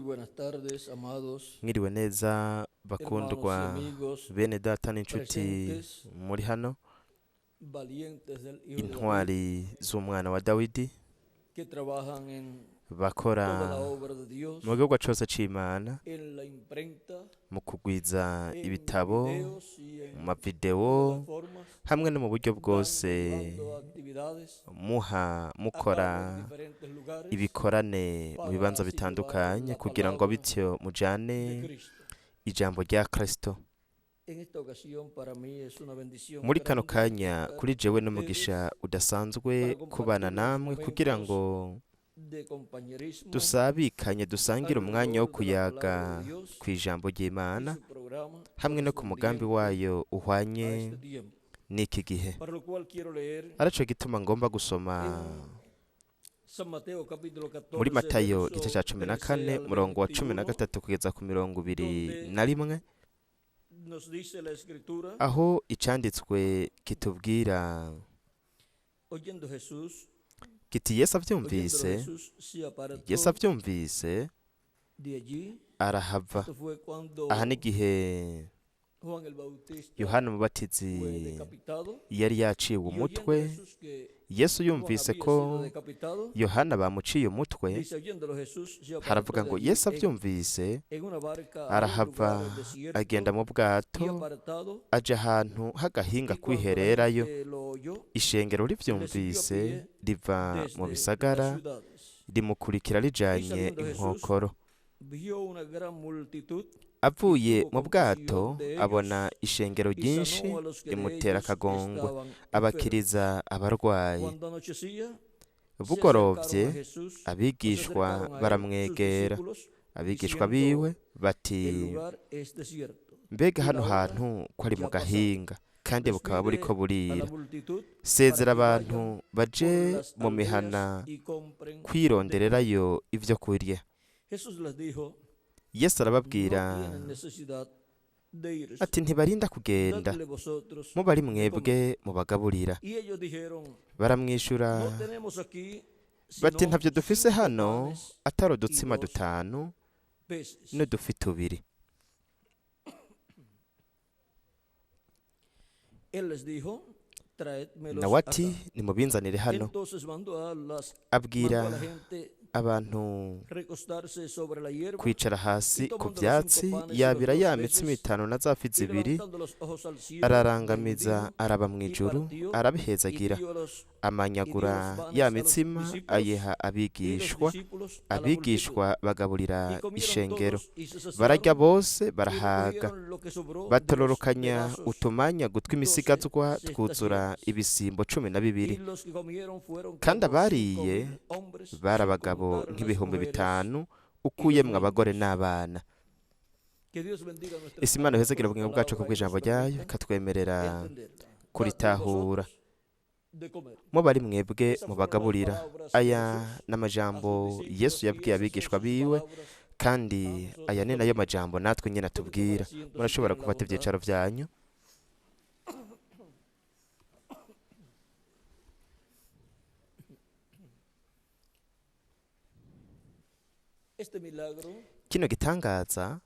Buenas tardes, amados Mwiriwe neza hermanos y bakundwa amigos bene data n'inshuti presentes, muri hano, valientes del Hijo de David, intwari z'umwana wa Dawidi que trabajan en bakora toda la obra de Dios, mu gihugu cose c'Imana, en la imprenta, mu kugwiza en ibitabo, videos y mu en mavideo todas formas, hamwe no mu buryo van bwose, llevando actividades muha a mukora cabo en diferentes lugares ibikorane mu para bibanza así llevar bitandukanye la kugira ngo palabra bityo mujane de Cristo. ijambo rya Kristo. En esta ocasión para mí es una bendición Muri kano grande kanya estar kuri con jewe ustedes n'umugisha udasanzwe para kubana compartir unos namwe kugira momentos ngo de compañerismo dusabikanye dusangire umwanya wo alrededor de la kuyaga palabra de Dios ku ijambo y ry'Imana su programa hamwe no ku mugambi correspondiente wayo a uhwanye este tiempo. n'iki gihe. Para lo cual quiero leer Arico gituma ngomba gusoma en San Mateo capítulo muri 14, Matayo igice verso ca 14 13 al murongo wa cumi na 21, gatatu kugeza ku mirongo ibiri donde na rimwe, nos dice la escritura: aho icanditswe kitubwira oyendo Jesús, kiti Yesu oyéndolo avyumvise, Jesús se Yesu apartó avyumvise de allí. arahava. Esto fue cuando Aha n'igihe Juan el Bautista Yohana Umubatizi fue decapitado. yari yaciwe Y oyendo umutwe. Jesús que Yesu Juan yumvise había ko sido decapitado, Yohana bamuciye umutwe, dice: oyéndolo Jesús se apartó haravuga de ngo allí Yesu en, avyumvise en una barca a un arahava lugar desierto agenda mu y bwato apartado. aja ahantu h'agahinga Y cuando la kwihererayo. gente lo oyó, Ishengero le siguió a rivyumvise pie riva mu desde las bisagara ciudades. rimukurikira Y rijanye saliendo Jesús, inkokoro. vio una gran multitud y Avuye tuvo mu bwato compasión de abona ellos ishengero y ryinshi sanó a los que de rimutera ellos akagongwe, estaban enfermos. abakiriza abarwayi. Cuando anochecía, se acercaron Bugorovye a Jesús, o se abigishwa acercaron a él sus baramwegera, discípulos, abigishwa diciendo: biwe bati El lugar es desierto mbega y hano la hora hantu ko ari mu ya pasada. gahinga kandi bukaba Despide buriko a la burira, multitud para sezera que vayan abantu por baje las mu aldeas mihana y compren de comer. kwirondererayo ivyo kurya. Jesús les dijo: Yesu No arababwira tienen necesidad de irse, ati ntibarinda kugenda, dadle vosotros mube ari de comer. mwebwe mubagaburira. Y ellos dijeron: Baramwishura No tenemos aquí bati sino ntavyo dufise 5 hano panes atari y udutsima 2 dutanu peces. n'udufi tubiri. Él les dijo: Traédmelos Nawe ati acá. nimubinzanire hano. Entonces mandó a las mandó Abwira a la gente abantu recostarse sobre la hierba, kwicara y hasi ku tomando los 5 vyatsi, panes y los yabira 2 ya mitsima peces, itanu na za fi y zibiri, levantando los ojos al cielo, ararangamiza bendijo araba y mw'ijuru, partió y arabihezagira, dio los y dio los amanyagura panes ya a los mitsima discípulos ayiha y los abigishwa, discípulos a la multitud. abigishwa bagaburira Y comieron ishengero. todos y se Bararya saciaron bose y barahaga, recogieron lo que sobró de los batororokanya pedazos, utumanyagu 12 tw'imisigazwa cestas twuzura llenas. ibisimbo cumi na Y bibiri. los que comieron fueron Kandi como abariye 5.000 hombres, bari sin abagabo contar las nk'ibihumbi mujeres bitanu y los ukuyemwo abagore niños. n'abana. Que Dios bendiga nuestras Ese Imana almas ihezagire con su ubugingo bwacu palabra y nos kubw'ijambo ryayo permita ikatwemerera entenderla. Dadle kuritahura. vosotros de comer. Mube ari mwebwe Esas fueron las mubagaburira. palabras de Aya Jesús a n'amajambo sus Yesu discípulos y yabwiye esas son abigishwa sus biwe, palabras kandi a nosotros aya ni nayo también. majambo natwe nyene Pueden tomar atubwira. asiento si Murashobora tienen la gufata bondad. ivyicaro vyanyu. Este milagro Kino gitangaza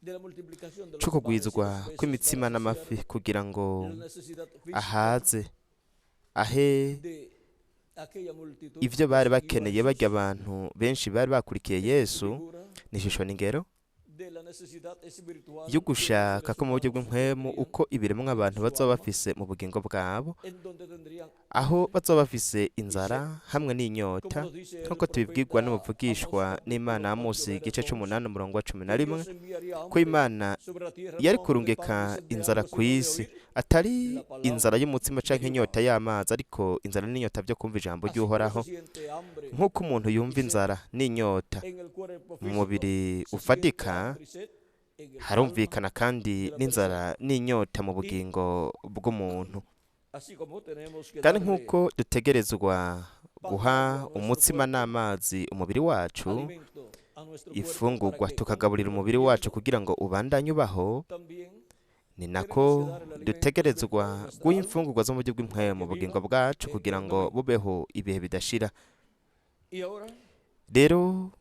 de la multiplicación de co los panes y kugwizwa los peces para kw'imitsima n'amafi saciar kugira ngo la necesidad física ahaze ahe de aquella multitud ivyo que bari siguió a bakeneye barya Jesús abantu benshi bari bakurikiye es Yesu, figura ni ishusho n'ingero de la necesidad espiritual yo que los gushaka seres ko mu buryo humanos bw'impwemu tendrían uko ibiremwa en abantu su bazoba alma, bafise mu bugingo bwabo, en donde tendrían aho hambre bazoba bafise y sed, inzara hamwe como n'inyota, nos dice el nk'uko tubibwirwa profeta Amós n'umuvugishwa capítulo n'Imana 8 Amosi igice verso 11, c'umunani umurongo wa cumi na que rimwe, Dios enviaría ko hambre Imana sobre la tierra, yari no hambre de pan ni kurungika sed de inzara agua, ku sino de isi, oír atari la palabra inzara y'umutsima de canke Jehová. inyota y'amazi, ariko inzara n'inyota vyo kumva ijambo Así como se ry'Uhoraho. siente hambre Nk'uko umuntu y yumva sed inzara n'inyota en el cuerpo mu físico, mubiri se siente ufatika, hambre y sed en el alma harumvikana kandi de la n'inzara persona. n'inyota mu Y bugingo bw'umuntu. así como tenemos que Kandi darle nk'uko dutegerezwa pan y guha agua a nuestro umutsima cuerpo, n'amazi umubiri wacu, alimento a nuestro cuerpo para ifungurwa que tukagaburira continúe umubiri wacu viviendo, kugira ngo ubandanye ubaho, también ni tenemos nako que dar el alimento dutegerezwa espiritual a nuestra guha alma imfungurwa zo mu buryo para bw'impwemu que ubugingo viva bwacu kugira ngo eternamente. bubeho ibihe bidashira. Y ahora Rero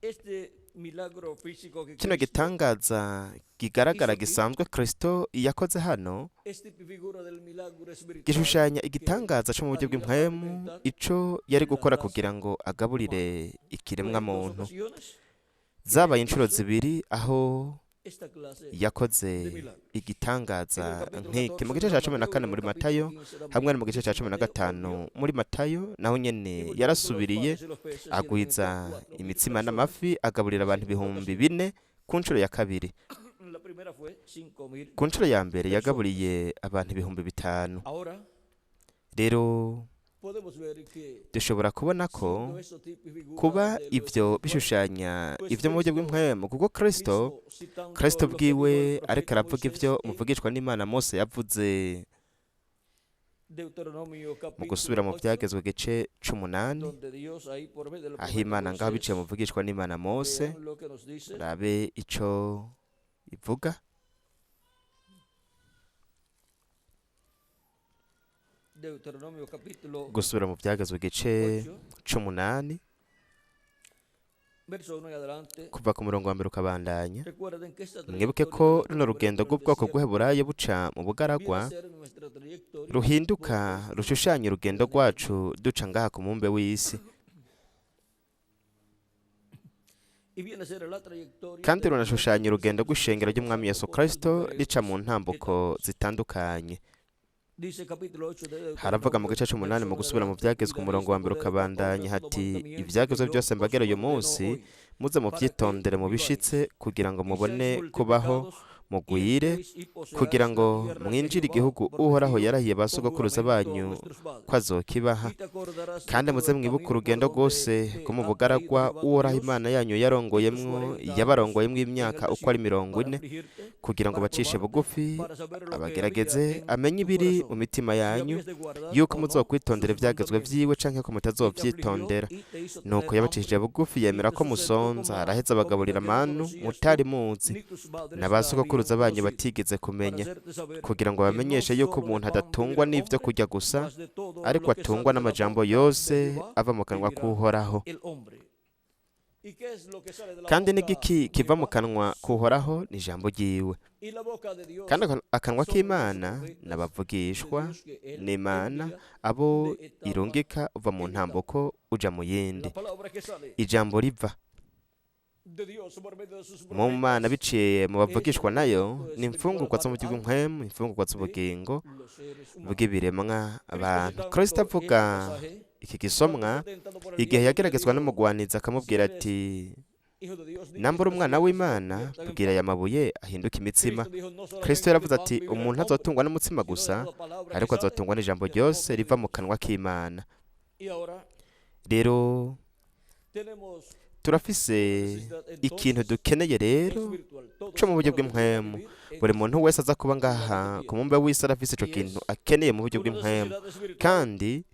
Este milagro físico que Kino Cristo gitangaza kigaragara gisanzwe Kristo yakoze hano es tipifigura del milagro espiritual gishushanya igitangaza cyo mu buryo bw'impwemu ico yari gukora kugira ngo agaburire ikiremwa en dos muntu. ocasiones Zabaye inshuro zibiri aho esta clase yakoze igitangaza nk'iki, mu gice cya 14 muri Matayo hamwe no mu gice cya 15 muri Matayo. Naho nyene yarasubiriye agwiza imitsima n'amafi, agaburira abantu 4000 ku nshuro ya kabiri. La primera fue 5.000. Ku nshuro ya mbere yagaburiye abantu 5000. Ahora Rero podemos ver que dushobora kubona ko siendo eso tipifigura kuba de lo ivyo espiritual, bishushanya ivyo mu buryo bw'impwemu, kuko Kristo Cristo citando Kristo lo que bwiwe dijo el ariko profeta aravuga Moisés ivyo en muvugishwa n'Imana Mose yavuze Deuteronomio mu capítulo gusubira mu 8, byagezwe gice c'umunani, donde Dios ahí por medio del aho profeta Imana ngaho biciye Moisés, muvugishwa n'Imana Mose. vean lo que nos dice. Rabe ico ivuga. Deuteronomio capítulo Gusubira mu byagezwe gice 8, c'umunani, verso 1 en adelante. kuva ku murongo wa mbere ukabandanya. Recuerden que esta Mwibuke trayectoria ko de runo nuestro rugendo pueblo en el rw'ubwoko desierto bw'Ubuheburayo buca mu viene a bugaragwa ser nuestra trayectoria ruhinduka por este rushushanya urugendo rwacu duca ngaha ku mumbe w'isi, y viene a ser la trayectoria kandi de runashushanya urugendo rw'ishengero ry'Umwami Yesu por sus Kristo rica diferentes mu ntambuko etapas. zitandukanye. Dice capítulo 8 de Haravuga mu Deuteronomio, gice c'umunani verso mu 1 gusubira mu adelante, byagezwe y umurongo wa daréis mbere poder a ukabandanya todos los hati: mandamientos que ivyagezwe yo byose os mbagera uyu ordeno munsi hoy, muze para que muvyitondere viváis mubishitse kugira ngo y seáis mubone kubaho multiplicados y mugwire, entréis y poseáis kugira la ngo tierra que mwinjire Jehová igihugu Uhoraho prometió yarahiye ba con sogokuruza juramento a banyu vuestros padres. ko azokibaha. Y te acordarás de Kandi todo muze el mwibuke camino por urugendo donde rwose te rwo mu ha traído bugaragwa Jehová tu Uhoraho Dios Imana yanyu estos yarongoyemwo 40 años yabarongoyemwo en el imyaka uko ari desierto, mirongo para ine, afligirte, kugira ngo para bacishe probarte, bugufi, para saber lo que había abagerageze, en amenye tu ibiri mu corazón, mitima si yanyu, habías de guardar yuko o no muzokwitondera sus ivyagezwe mandamientos. vyiwe canke ko Y te afligió mutazovyitondera. y te hizo Nuko tener yabacishije hambre, bugufi y yemera te ko sustentó con musonza, maná, araheza abagaburira comida que no amanu conocías mutari tú, muzi, ni tus padres na la ba sogokuruza habían banyu conocido, batigeze para kumenya, hacerte saber kugira ngo que no bamenyeshe yuko solo de umuntu pan adatungwa vive el n'ivyo hombre, kurya gusa, mas de todo ariko lo que atungwa sale de la n'amajambo boca de yose Jehová ava mu kanwa vivirá k'Uhoraho. el hombre. ¿Y qué es lo que sale de la Kandi boca n'igiki de kiva mu Jehová? kanwa k'Uhoraho? Ni ijambo ryiwe. Y la boca de Dios Kandi akanwa son los k'Imana profetas de n'abavugishwa Dios que Él n'Imana, envía abo de etapa irungika uva mu en etapa. ntambuko uja mu yindi. La palabra que sale Ijambo riva de Dios por medio de sus mu Mana profetas biciye mu es bavugishwa el nayo alimento ni espiritual imfungurwa zo mu para buryo bw'impwemu, imfungurwa de z'ubugingo los seres humanos. bw'ibiremwa Cristo abantu. citando Kristo este avuga pasaje, iki cuando gisomwa fue tentado por el igihe diablo, le yageragezwa dijo, n'umugwanizi si akamubwira eres ati: hijo de Dios, di que nambura estas umwana piedras se w'Imana, conviertan en bwira pan. aya mabuye ahinduke imitsima. Cristo dijo, no Kristo solamente de yaravuze pan ati: vivirá el umuntu hombre, azotungwa n'umutsima sino de gusa, toda palabra que ariko sale azotungwa n'ijambo de la ryose boca de riva mu Dios. kanwa k'Imana. Y ahora Rero tenemos turafise una necesidad ikintu entonces dukeneye rero espiritual. co Todos mu buryo para venir a bw'impwemu. vivir en Buri este muntu wese aza kuba ngaha planeta ku Tierra. mumbe w'isi arafise ico Y kintu es akeneye mu buryo una bw'impwemu, necesidad espiritual kandi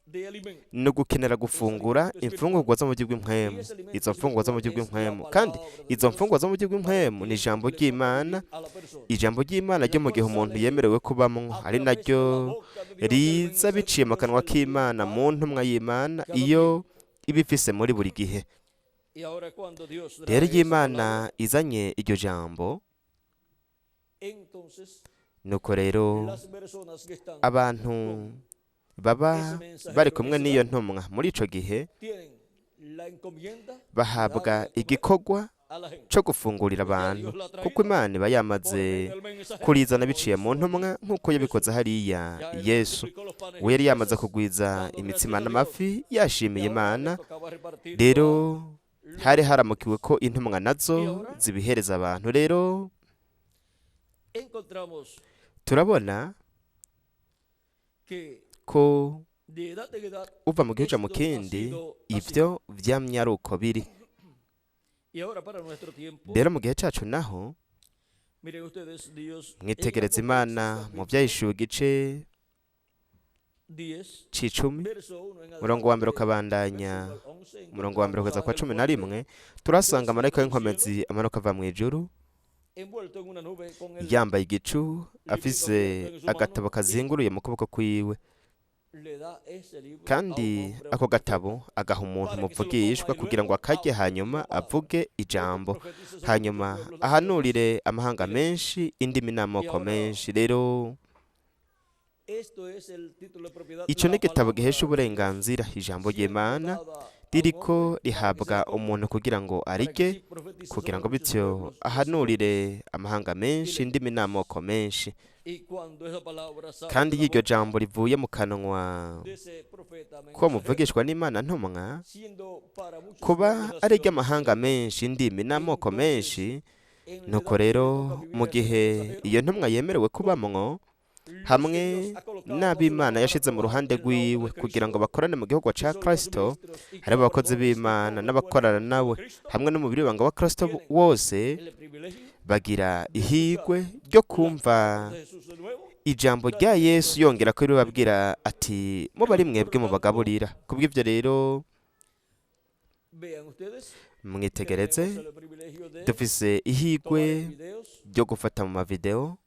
de alimento. no gukenera Es gufungura alimento espiritual. imfungurwa zo mu buryo Y bw'impwemu. ese alimento Izo mfungurwa zo mu buryo espiritual es la bw'impwemu, kandi palabra de izo Dios mfungurwa zo mu buryo para bw'impwemu ni quien ijambo le toca ry'Imana. vivir a la persona, Ijambo ry'Imana la ryo mu cual gihe umuntu sale yemerewe kubamwo, a ari través de naryo la boca de Dios, del riza mensajero biciye de mu Dios kanwa que le k'Imana da mu ntumwa y'Imana cada iyo tiempo. iba ifise muri buri gihe. Y ahora cuando Dios Rero trae iyo esa Imana palabra, izanye iryo jambo, entonces nuko rero las personas que están abantu con baba ese bari mensajero en kumwe esa n'iyo edad ntumwa muri ico gihe tienen la encomienda de bahabwa darle de comer igikorwa a la gente. co gufungurira Porque ya abantu, Dios la ha kuko traído Imana iba por yamaze medio del mensajero, kurizana como biciye mu hizo allí ntumwa nk'uko yabikoze Jesús. hariya Ya él Yesu. multiplicó los panes We y yari los yamaze peces, kugwiza dando imitsima gracias a Dios. n'amafi yashimiye Y ahora le Imana. tocaba repartirlo Rero a los hari haramukiwe hombres. ko intumwa Y nazo ahora zibihereza abantu. Rero encontramos turabona que ko de edad en edad uva mu gihe uja mu esto ha kindi sido así. ivyo vyamye ari uko biri. Y ahora para nuestro tiempo, Rero mu gihe cacu naho, miren ustedes, Dios en mwitegereza Apocalipsis Imana mu capítulo vyahishuwe igice 10, c'icumi, verso 1 en umurongo wa mbere adelante, ukabandanya, verso 1 al 11, umurongo wa mbere encontramos kugeza al kwa ángel cumi na fuerte rimwe, turasanga desciende marayika del cielo w'inkomezi amanuka ava mw'ijuru, envuelto en una nube con el yambaye igicu, librito afise abierto en su mano agatabo y kazinguruye mu kuboko kwiwe. Kandi ako gatabo agaha umuntu muvugishwa kugira ngo akarye, hanyuma avuge ijambo, hanyuma ahanurire amahanga menshi, indimi n'amoko menshi. Rero icyo ni igitabo gihesha uburenganzira ijambo ry'Imana, ririko rihabwa umuntu kugira ngo arirye, kugira ngo bityo ahanurire amahanga menshi, indimi n'amoko menshi. Kandi iyo iryo jambo rivuye mu kanwa ko muvugishwa n'Imana ntumwa, kuba ari iry'amahanga menshi, indimi n'amoko menshi, nuko rero mu gihe iyo ntumwa yemerewe kubamwo hamwe n'ab'Imana yashize mu ruhande rwiwe kugira ngo bakorane mu gihugu ca Kristo, haribo abakozi b'Imana n'abakorana nawe hamwe n'umubiri w'ibanga wa Kristo wose, bagira ihigwe ryo kumva ijambo rya Yesu yongera ko ribabwira ati: muba ari mwebwe mubagaburira. Kubw'ivyo rero mwitegereze, dufise ihigwe ryo gufata mu mavideo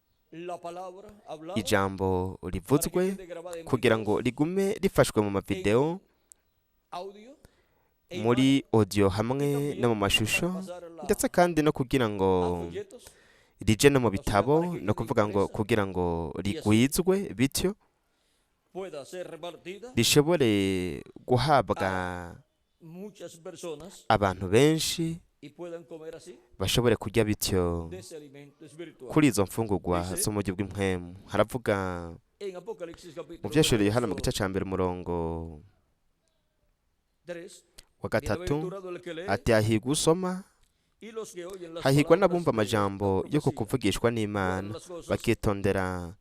ijambo rivuzwe kugira ngo rigume rifashwe mu mavideo, muri audio hamwe no mu mashusho, ndetse kandi no kugira ngo rije no mu bitabo, no kuvuga ngo kugira ngo rigwizwe, bityo rishobore guhabwa abantu benshi, bashobore kurya bityo kuri izo mfungurwa zo mu buryo bw'impwemu. Haravuga mu vyashuriye hano mu gice ca mbere umurongo wa 3 ati: hahigwa usoma, hahigwa n'abumva amajambo yo kukuvugishwa n'Imana, bakitondera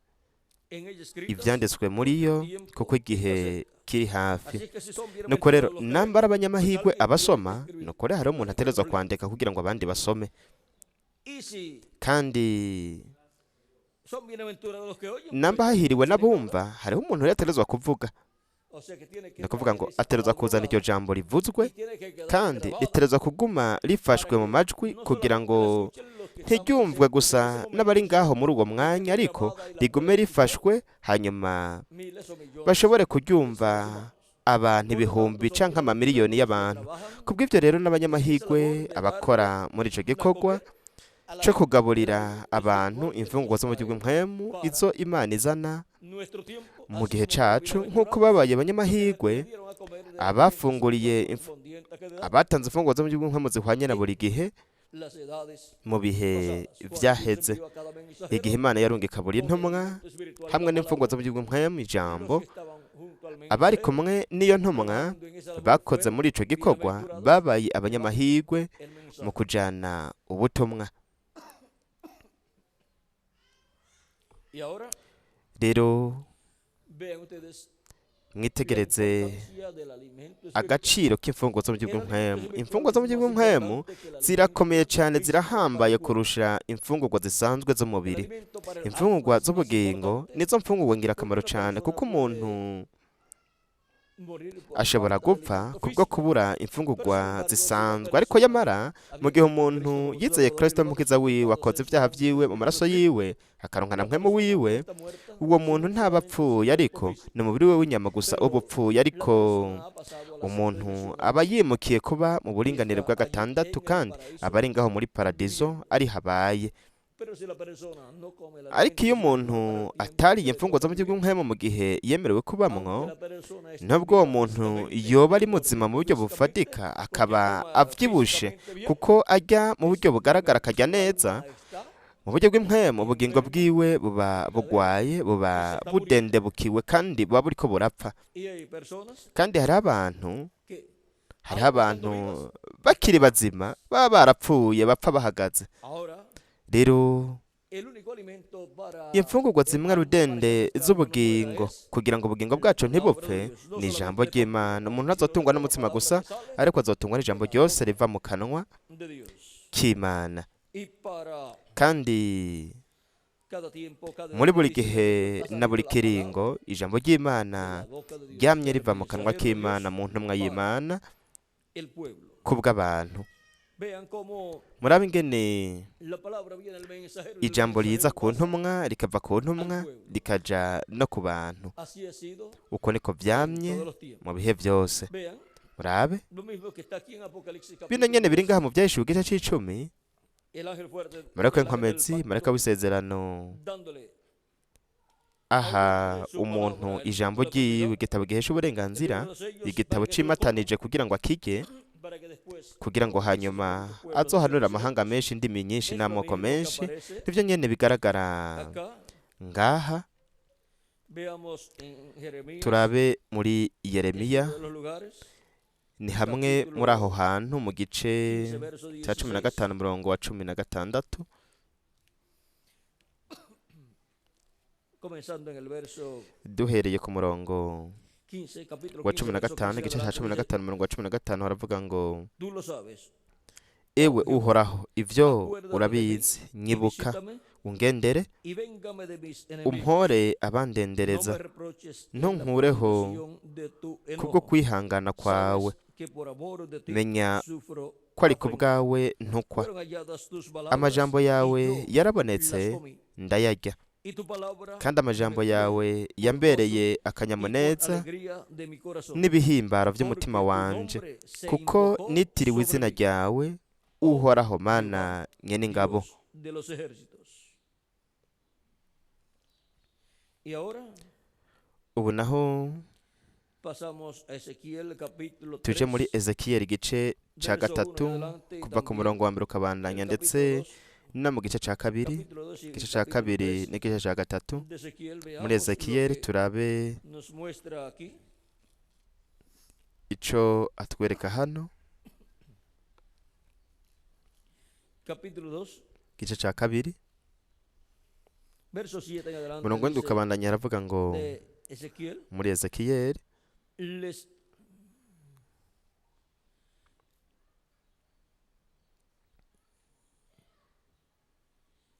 ivyanditswe muri yo, kuko igihe kiri hafi. Nuko rero namba ari abanyamahirwe abasoma, nuko rero hariho umuntu ategerezwa kwandika kugira ngo abandi basome. Kandi namba hahiriwe n'abumva, hariho umuntu rero ategerezwa kuvuga, ni ukuvuga ngo ategerezwa kuzana iryo jambo rivuzwe, kandi ritegerezwa kuguma rifashwe mu majwi kugira ngo ntiryumvwe gusa n'abari ngaho muri uwo mwanya, ariko rigume rifashwe, hanyuma bashobore kuryumva abantu ibihumbi canke amamiliyoni y'abantu. Kubw'ivyo rero n'abanyamahirwe abakora muri ico gikorwa co kugaburira abantu imfungurwa zo mu buryo bw'impwemu, izo Imana izana mu gihe cacu, nk'uko babaye abanyamahirwe abafunguriye abatanze imfungurwa zo mu buryo bw'impwemu zihwanye na buri gihe mu bihe vyaheze, igihe Imana yarungika buri ntumwa hamwe n'imfungurwa zo mu buryo bw'impwemu ijambo. Abari kumwe n'iyo ntumwa bakoze muri ico gikorwa babaye abanyamahirwe mu kujana ubutumwa. Rero mwitegereze agaciro k'imfungurwa zo mu buryo bw'impwemu. Imfungurwa zo mu buryo bw'impwemu zirakomeye cyane, zirahambaye kurusha imfungurwa zisanzwe z'umubiri. Imfungurwa z'ubugingo nizo mfungurwa ngirakamaro cyane, kuko umuntu ashobora gupfa kubwo kubura imfungurwa zisanzwe, ariko yamara mu gihe umuntu yizeye Kristo mukiza wiwe, akoze ibyaha vyiwe mu maraso yiwe, akaronka na mpwemu wiwe, uwo muntu ntaba apfuye, ariko ni umubiri we w'inyama gusa uba upfuye, ariko umuntu aba yimukiye kuba mu buringanire bwa gatandatu, kandi aba ari ngaho muri paradizo ari habaye. Ariko iyo umuntu atariye imfungurwa zo mu buryo bw'impwemu mu gihe yemerewe kubamwo, nubwo uwo muntu yoba ari muzima mu buryo bufatika, akaba avyibushe kuko arya mu buryo bugaragara, akarya neza, mu buryo bw'impwemu ubugingo bwiwe buba bugwaye, buba budendebukiwe, kandi buba buriko burapfa. Kandi hariho abantu bakiri bazima baba barapfuye, bapfa bahagaze. Rero imfungurwa zimwe rudende z'ubugingo kugira ngo ubugingo bwacu ntibupfe ni ijambo ry'Imana. Umuntu ntazotungwa n'umutsima gusa, ariko azotungwa n'ijambo ryose riva mu kanwa k'Imana. Kandi muri buri gihe na buri kiringo ijambo ry'Imana ryamye riva mu kanwa k'Imana mu ntumwa y'Imana kubw'abantu. Vean cómo Murabe ingene la palabra viene al mensajero y el ijambo riza mensajero ku pasa. ntumwa, rikava ku ntumwa rikaja no ku bantu. Así ha sido Uko niko en vyamye todos los tiempos. mu bihe vyose. Vean Murabe lo mismo que está aquí en Apocalipsis bino capítulo nyene biri 10. ngaha mu Vyahishuwe igice c'icumi. El ángel fuerte, Marayika el ángel del w'inkomezi, pacto, marayika w'isezerano, dándole aha umuntu ijambo ryiwe, igitabo gihesha uburenganzira, el libro de los sellos, igitabo para que se lo coma, cimatanije kugira ngo akirye, para que después kugira ngo profetice hanyuma sobre muchos pueblos, azohanure naciones y amahanga reinos. menshi, indimi nyinshi Es lo n'amoko mismo que menshi. aparece Nivyo nyene bigaragara acá. ngaha. Veamos en Jeremías, Turabe muri es Yeremiya, uno de los lugares, ni hamwe muri aho hantu mu gice 15, verso cya cumi na 16. gatanu umurongo wa 16. Comenzando en el verso Duhereye ku murongo 15, capítulo wa 15, cumi na verso gatanu, 15 en igice cya adelante, cumi na dice, gatanu umurongo wa 15, haravuga ngo: tú lo sabes, Ewe oh Jehová, Uhoraho, ivyo acuérdate de mí urabizi, y nyibuka, visítame ungendere, y véngame de mis enemigos. umpore No me abandendereza, reproches en la ntunkureho persecución de tu kubwo enojo. kwihangana kwawe. Sabes que por amor de ti Menya sufro ko ari ku afrenta. bwawe ntukwa. Fueron halladas tus palabras Amajambo y yawe yo las yarabonetse, comí. ndayarya, Y tu palabra kandi amajambo me fue yawe por gozo yambereye y por akanyamuneza alegría de mi corazón, n'ibihimbaro vy'umutima porque tu wanje, nombre se kuko invocó nitiriwe sobre izina mí, ryawe, oh Uhoraho Jehová, Mana nyen'ingabo. Dios de los ejércitos. Y ahora Ubu naho pasamos a Ezequiel capítulo tuje muri 3, Ezekiyeli igice ca verso 1 en gatatu, adelante, y kuva ku también murongo wa mbere ukabandanya, el ndetse capítulo 2, no mu gice ca kabiri, capítulo 2 y igice el ca capítulo kabiri 3 n'igice ca gatatu. de Ezequiel. Muri Veamos lo Ezekiyeli que turabe nos muestra aquí. ico atwereka hano. Capítulo 2, Igice ca kabiri, verso 7 en adelante, umurongo w'indwi dice ukabandanya, aravuga ngo de Ezequiel, muri Ezekiyeli: les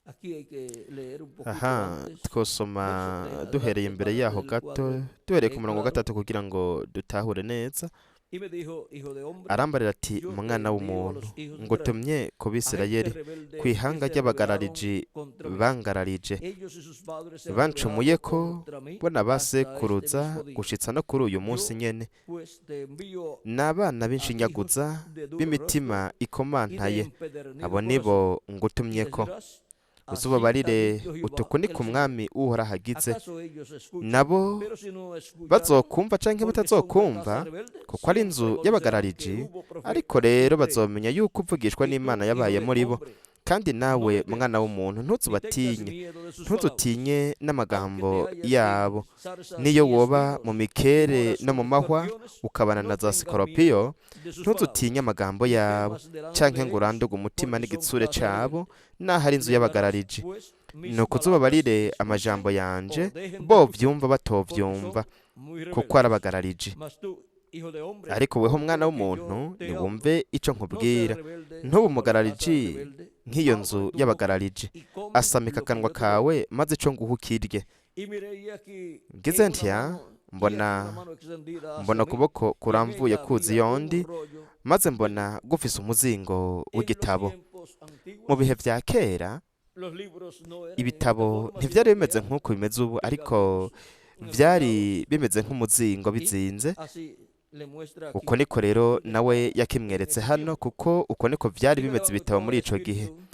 aquí hay que leer un poquito Aha, antes, twosoma verso 3 duhereye adelante imbere para yaho tener el gato, cuadro duhereye ku murongo wa claro. gatatu kugira ngo dutahure neza. Y me dijo, hijo de hombre, Arambarira ati: yo te Mwana envío a w'umuntu, los hijos de ngutumye Israel, ku a gente Bisirayeli, rebelde ku que ihanga se rebelaron ry'abagarariji contra mí. bangararije, Ellos y sus padres se han rebelado bancumuyeko contra mí bo na ba hasta este sekuruza mismo día. gushitsa no kuri uyu munsi Yo, nyene. pues, te envío N'abana a hijos b'inshinyaguza, de duro rostro b'imitima y de ikomantaye, empedernido abo nibo corazón, y les ngutumyeko. dirás, así ha Uzubabarire dicho Jehová utuku ni el ku Señor. mwami Uhoraho agize. ¿Acaso ellos escuchan? Nabo Pero si no escucharon, bazokumva canke porque son una casa batazokumva, rebelde, kuko ari siempre inzu conocerán que y'abagarariji, hubo ariko profeta rero entre ellos. bazomenya yuko uvugishwa Y tú, n'Imana hijo yabaye de muri bo. hombre, Kandi no nawe le mwana temas, w'umuntu, ni tengas ntuzubatinye, miedo de sus palabras, ntuzutinye aunque te n'amagambo halles en yabo. zarzas Niyo y woba mu espinos y mikere moras no mu con mahwa, escorpiones, ukabana no na za tengas miedo sikoropiyo, de sus ntuzutinye palabras, amagambo ni yabo, temas delante canke de ngo ellos, uranduge umutima porque son n'igitsure casa cabo, rebelde. naho ari inzu Les darás y'abagarariji. pues mis Nuko palabras, uzubabarire escuchen amajambo yanje, o dejen de bo escuchar, vyumva porque batovyumva, son muy kuko ari rebeldes. abagarariji. Mas tú, hijo de hombre, Ariko weho oye mwana lo que yo w'umuntu, te hablo. niwumve ico No seas nkubwira. rebelde Ntube como la casa umugarariji rebelde. nk'iyo Abre nzu tu boca y'abagarariji. y come Asamika lo que akanwa yo te doy. kawe, maze ico nguha ukirye. Y miré y aquí Ngize en una ntya, mano, y aquí una mbona mano extendida hacia mbona mí, ukuboko y en kuramvuye ella kuza había iyo un ndi, rollo maze del mbona libro. gufise umuzingo En los w'igitabo. tiempos Mu antiguos, bihe vya kera, los libros no eran en esta ibitabo forma, sino ntivyari que bimeze eran nk'uko bimeze ubu, ariko pergaminos enrollados, vyari bimeze nk'umuzingo y bizinze. así le muestra Uko aquí niko rero donde nawe está en yakimweretse ese hano, tiempo. kuko uko niko vyari Y me bimeze ibitabo levantó muri el ico gihe. espíritu.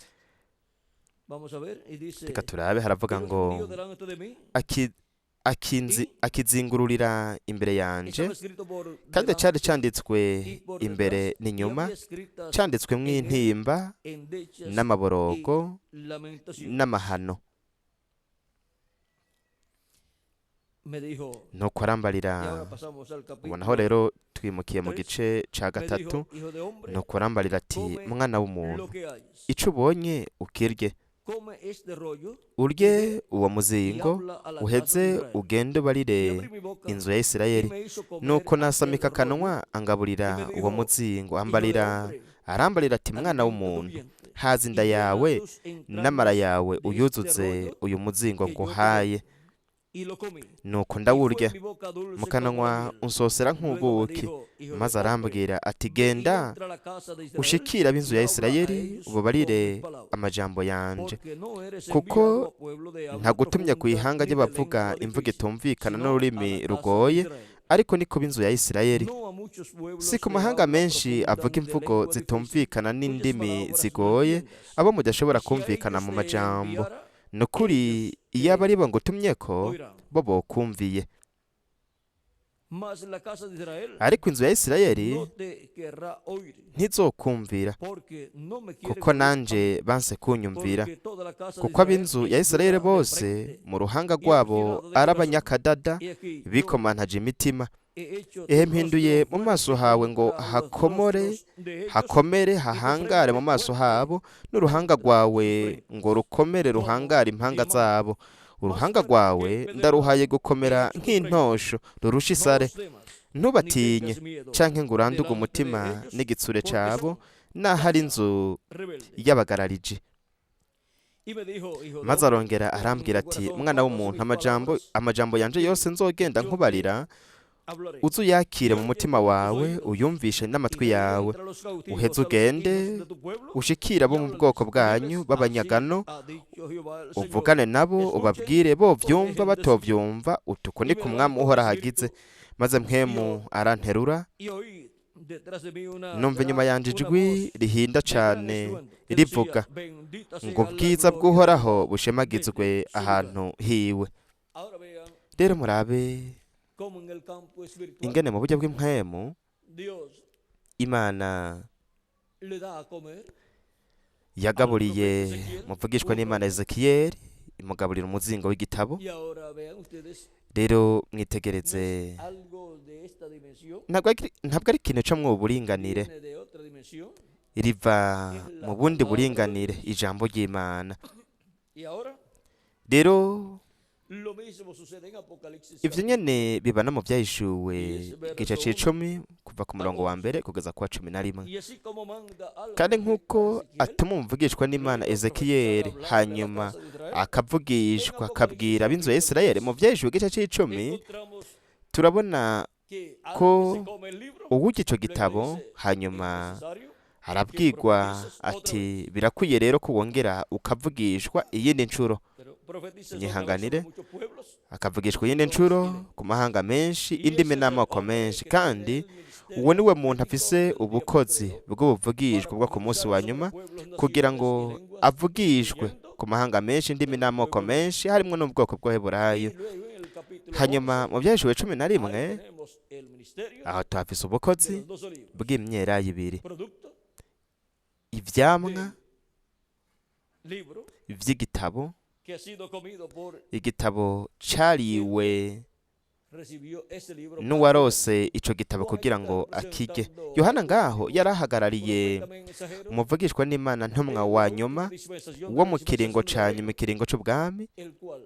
Vamos a ver, y Reka dice, turabe, haravuga y lo ngo extendió delante de mí, aki- y akizingururira imbere yanje, estaba escrito por kandi cari delante canditswe y por imbere detrás, y n'inyuma, había escritas canditswemwo en él intimba endechas y n'amaborogo lamentaciones. n'amahano. Me dijo, Nuko y arambarira. ahora pasamos al Ubu naho capítulo rero twimukiye mu 3, gice ca me gatatu. dijo, hijo de hombre, Nuko arambarira ati: come Mwana lo w'umuntu, que hayes, ico ubonye ukirye, come este rollo urye y ve uwo y muzingo, habla a la casa de uheze Israel. ugende Y ubarire abrí mi boca inzu ya y Isirayeli. me hizo comer Nuko aquel nasamika rollo akanwa, y angaburira me uwo dijo, muzingo, hijo de ambarira, hombre, arambarira ati: Mwana alimenta tu w'umuntu, vientre haza y inda llena yawe tus n'amara entrañas yawe, de este uyuzuze rollo uyu muzingo que yo te doy. nguhaye. Y lo comí. Nuko Y fue ndawurya, en mi boca dulce mu como la kanwa miel. unsosera Luego me nk'ubuki. dijo: Hijo de Maze hombre, arambwira ati: ve y genda entra a la casa de Israel ushikire ab'inzu y ya habla a Isirayeli, ellos con ubabarire mis palabras. amajambo yanje, Porque no eres kuko enviado a pueblo de habla ntagutumye ku profunda ihanga ni de ry'abavuga lengua imvugo difícil, itumvikana sino a n'ururimi la casa de rugoye, Israel. ariko ni ku b'inzu ya Isirayeli. No a muchos Si pueblos ku de mahanga habla menshi profunda avuga ni de imvugo lengua difícil, zitumvikana cuyas n'indimi palabras no zigoye, entiendas. abo mudashobora Y si a kumvikana ellos mu te majambo. enviara, Ni ukuri ellos iyo aba te ari bo ngutumyeko, oirán. bo bokumviye. Mas la casa de Israel Ariko inzu ya Isirayeli no te querrá oír, ntizokumvira, porque no me quieren kuko oír a mí, nanje banse kunyumvira. porque toda la casa de Kuko Israel ab'inzu ya es Isirayeli dura de bose frente mu ruhanga y rwabo obstinada de ari corazón. abanyakadada, He aquí yo bikomantaje imitima. he hecho Ehe tu mpinduye rostro mu maso fuerte hawe ngo contra los hakomore, rostros de ellos hakomere y tu hahangare mu frente maso fuerte habo, n'uruhanga contra su rwawe frente, ngo rukomere como ruhangare impanga diamante, zabo. más Uruhanga fuerte que rwawe pedernal ndaruhaye gukomera en su frente. nk'intosho rurusha No isare. los temas, ni Ntubatinye tengas miedo canke ngo uranduge delante de umutima ellos, n'igitsure porque cabo, son naho ari casa inzu rebelde. y'abagarariji. Y me dijo: Hijo de Maze hombre, arongera pon en arambwira tu ati: corazón mwana todas w'umuntu, mis amajambo palabras amajambo yanje que yose nzogenda yo te nkubarira, hablaré. uze uyakire Y mu oye mutima con tus wawe, oídos, uyumvishe y n'amatwi luego yawe. entra a los cautivos, Uheze a los ugende hijos de tu pueblo, ushikire abo y mu háblales bwoko y bwanyu diles: Así b'abanyagano, ha dicho Jehová el Señor. uvugane nabo, Escuchen ubabwire bo o vyumva dejen de escuchar. batovyumva, uti uku Y niko me umwami levantó el Uhoraho agize. espíritu Maze y, mpwemu aranterura, y oí detrás de mí una numva inyuma gran yanje una ijwi voz rihinda de gran cane estruendo que rivuga decía: Bendita ngo sea la ubwiza gloria de bw'Uhoraho Jehová bushemagizwe desde su lugar. ahantu hiwe. Ahora vean Rero murabe cómo en el campo espiritual ingene mu buryo bw'impwemu Dios Imana le da a comer al yagaburiye profeta Ezequiel muvugishwa un n'Imana rollo. Ezekiyeli, imugaburira umuzingo w'igitabo. Y ahora vean ustedes, Rero no es mwitegereze, algo de esta dimensión, ntabwo ari ikintu co mu buringanire, viene de otra dimensión, riva es mu la bundi palabra de buringanire, Dios. ijambo ry'Imana. Y ahora Rero lo mismo sucede en Apocalipsis ivyo capítulo nyene biba no mu vyahishuwe 10, igice verso 1 c'icumi kuva ku a murongo wa 11. mbere kugeza ku wa 11. Y así como manda al Kandi profeta nk'uko Ezequiel, atuma umuvugishwa n'Imana luego a profetizar Ezekiyeli, hablando de la hanyuma casa de Israel, en akavugishwa Apocalipsis akabwira ab'inzu ya capítulo Isirayeli, mu 10 vyahishuwe igice c'icumi encontramos turabona que al que ko se come el libro, uwurya ico luego gitabo dice: es hanyuma necesario que arabwirwa profetices otra ati vez. birakwiye rero ko wongera ukavugishwa iyindi ncuro. Pero profetices otra vez sobre Nyihanganire, muchos pueblos, akavugishwa iyindi idiomas y ncuro lenguas. ku mahanga menshi, Y indimi ese es el n'amoko hombre menshi. que tiene Kandi el uwo ministerio niwe muntu profético afise del día ubukozi postrero bw'ubuvugishwa para bwo ku munsi profetizar wa sobre nyuma, pueblos, kugira naciones ngo y lenguas, avugishwe incluyendo ku mahanga menshi, indimi el n'amoko pueblo hebreo. menshi, harimwo n'ubwoko bw'Abaheburayo. Y luego en el capítulo Hanyuma 11, mu vyahishuwe cumi na ahí rimwe, tenemos el ministerio aho tuhafise de ubukozi los dos olivos, bw'imyelayo ibiri, producto ivyamwa del libro vy'igitabo, que ha sido comido por igitabo el que cariwe recibió ese libro para comer. n'uwarose ico gitabo Juan kugira está ngo akirye. representando Yohana al ngaho último yarahagarariye profeta mensajero umuvugishwa n'Imana ntumwa de la wa última nyuma dispensación, de wo la mu kiringo dispensación del ca reino, nyuma, ikiringo c'ubwami, el cual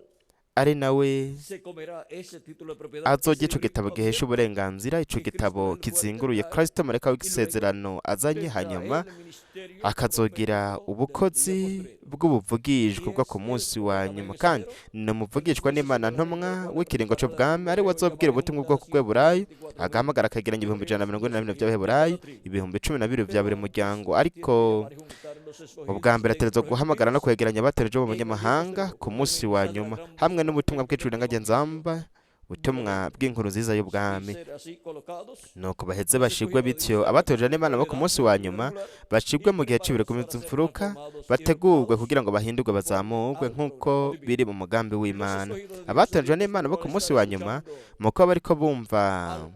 ari nawe se comerá ese título de propiedad, ese azorya ico librito gitabo gihesha abierto uburenganzira, ico que Cristo gitabo el fuerte kizinguruye trae, Kristo marayika y luego w'isezerano azanye, tendrá hanyuma el ministerio akazogira profético del día ubukozi postrero. bw'ubuvugishwa Y bwo es ku el munsi wa profeta nyuma. Kandi mensajero ni de la umuvugishwa n'Imana dispensación del reino, ntumwa el cual le w'ikiringo profetizará al c'ubwami, ari we pueblo hebreo y azobwira llamará ubutumwa junta bw'ubwoko bw'Eburayo, 144.000 agahamagara akageranya ibihumbi de ijana na mirongo ine na los bine escogidos de vy'Abaheburayo, cada tribu. 12,000 vya Pero buri antes muryango. tiene que Ariko llamar y juntar los ubwa escogidos mbere de ategerezwa entre los guhamagara no gentiles kwegeranya abatorejwe bo mu en el día banyamahanga postrero ku con el munsi wa mensaje de la nyuma, gran voz hamwe de n'ubutumwa trompeta del bw'icurangagenza, evangelio ubutumwa del reino. bw'inkuru nziza Y y'ubwami. ser así colocados, Nuko baheze los bashigwe escogidos de bityo Dios abatorejwe en n'Imana la bo ku edad munsi del wa ciclo nyuma, regular bashigwe y mu gihe preparados c'ibirego para ser mfuruka, transformados y bategurwe educados kugira ngo bahindurwe conforme bazamurwe al nk'uko programa divino. biri mu mugambi Los w'Imana. escogidos de Dios en Abatorejwe el n'Imana bo ku postrero al munsi estar wa nyuma, escuchando mu kuba bariko bumva al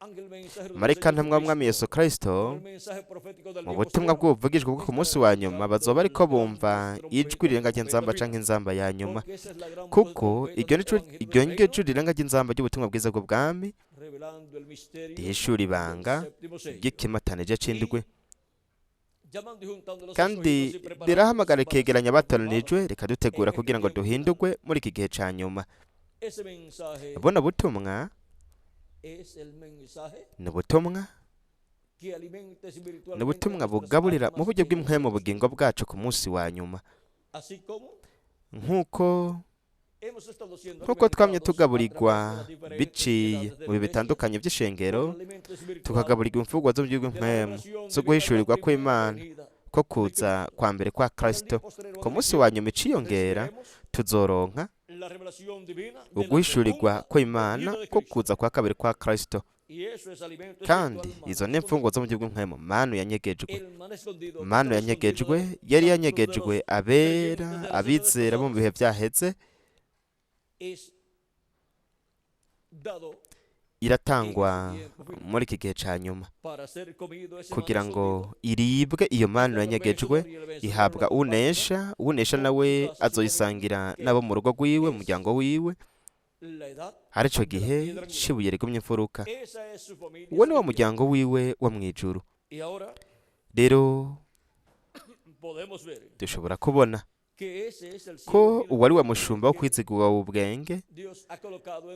ángel mensajero del marayika Señor ntumwa w'Umwami Yesu Jesucristo Kristo con el mensaje profético del mu día butumwa postrero, bw'ubuvugishwa bwo ku munsi estarán wa nyuma, escuchando bazoba bariko la gran bumva voz ijwi trompeta del rirenga profeta ry'inzamba canke final. inzamba ya nyuma, Porque esa es la gran voz de kuko trompeta iryo del nico evangelio iryo del niryo reino, jwi rirenga ry'inzamba ry'ubutumwa bwiza bw'ubwami, revelando el misterio rihishura del ibanga séptimo sello. ry'ikimatanije c'indwi. Y llamando y juntando los Kandi escogidos y preparándolos rirahamagara para ser rikegeranya transformados abatoranijwe, rikadutegura en este kugira ngo tiempo final. duhindurwe muri iki gihe ca nyuma. Ese mensaje Buno butumwa es el mensaje ni ubutumwa que alimenta ni espiritualmente ubutumwa nuestras bugaburira mu almas buryo en bw'impwemu ese ubugingo bwacu ku munsi wa nyuma, así como nk'uko Nk'uko twamye tugaburirwa biciye mu bihe bitandukanye by'ishengero, tukagaburirwa imfungwa zo mu gihugu mpwemu zo guhishurirwa kw'Imana ko kuza kwa mbere kwa Kristo, ku munsi wa nyuma iciyongera tuzoronka uguhishurirwa kw'Imana ko kuza kwa kabiri kwa Kristo. Kandi izo ni imfungwa zo mu gihugu mpwemu, manu yanyegejwe. Manu yanyegejwe yari yanyegejwe abera, abizera bo mu bihe byaheze, iratangwa muri iki gihe cya nyuma kugira ngo iribwe. Iyo manu yanyegejwe ihabwa unesha, unesha nawe azoyisangira n'abo mu rugo rwiwe, mu muryango wiwe, arico gihe cibuye rigumye imfuruka. Uwo ni wo muryango wiwe wo mu ijuru. Rero dushobora kubona ko uwari wa mushumba wo kwizigurwa ubwenge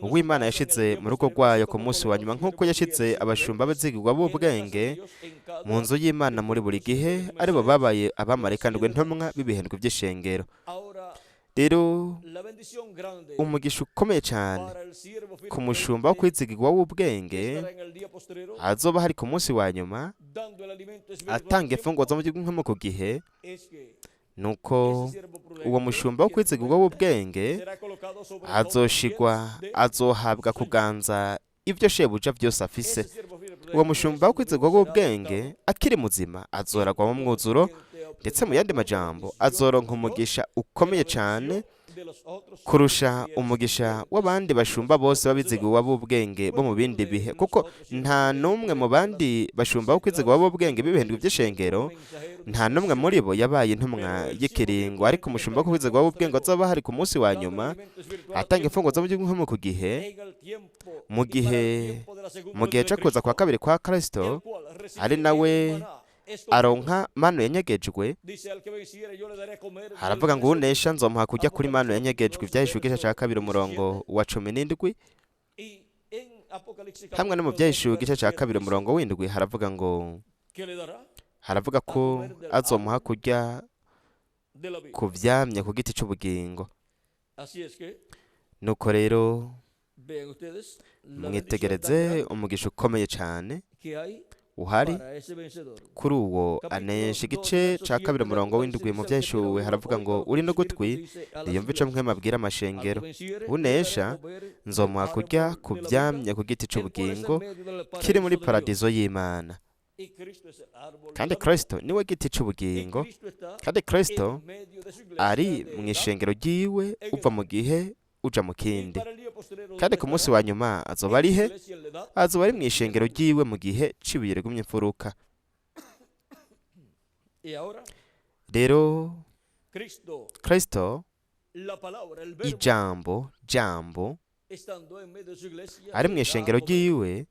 uw'Imana yashize mu rugo rwayo ku munsi wa nyuma, nk'uko yashize abashumba b'abazigurwa b'ubwenge mu nzu y'Imana muri buri gihe, aribo babaye abamarayika ndwi ntumwa b'ibihendwe by'ishengero. Rero umugisha ukomeye cyane ku mushumba wo kwizigirwa w'ubwenge azoba hari ku munsi wa nyuma atanga imfungwa zo mu gihugu nko ku gihe, nuko uwo mushumba wo kwizigirwa w'ubwenge azoshigwa, azohabwa kuganza ibyo shebuja byose afise. Uwo mushumba wo kwizigirwa w'ubwenge akiri muzima azoragwa mu mwuzuro, ndetse mu yandi majambo azoronka umugisha ukomeye cyane kurusha umugisha w'abandi bashumba bose b'abizigirwa b'ubwenge bo mu bindi bihe, kuko nta n'umwe mu bandi bashumba bo kwizigirwa b'ubwenge b'ibihindwe by'ishengero, nta n'umwe muri bo yabaye intumwa y'ikiringo. Ariko umushumba wo kwizigirwa w'ubwenge azoba hari ku munsi wa nyuma atanga imfungwa zo mu gihugu nko ku gihe, mu gihe cyo kuza kwa kabiri kwa Kristo, ari nawe aronka manu yanyegejwe. Haravuga ngo unesha nzomuha kujya kuri manu yanyegejwe, ibyahishwe igice cya 2 umurongo wa 17, hamwe no mu byahishuwe igice cya 2 umurongo w'7 haravuga ngo, haravuga ko azomuha kujya ku vyamye ku giti c'ubugingo. Nuko rero mwitegereze umugisha ukomeye cyane uhari kuri uwo anesha. Igice cya 2 umurongo w'7 mu byahishuwe haravuga ngo uri n'ugutwi niyumve ico mpwemu abwira amashengero, unesha nzomuha kurya ku vyamye ku giti c'ubugingo kiri muri paradizo y'Imana. Kandi Kristo niwe giti c'ubugingo, kandi Kristo ari mu ishengero ryiwe uva mu gihe uja mu kindi. Kandi ku munsi wa nyuma azoba ari he? Azoba ari mu ishengero ryiwe mu gihe cibuye rigumye imfuruka. Rero Kristo, ijambo jambo, ari mu ishengero ryiwe,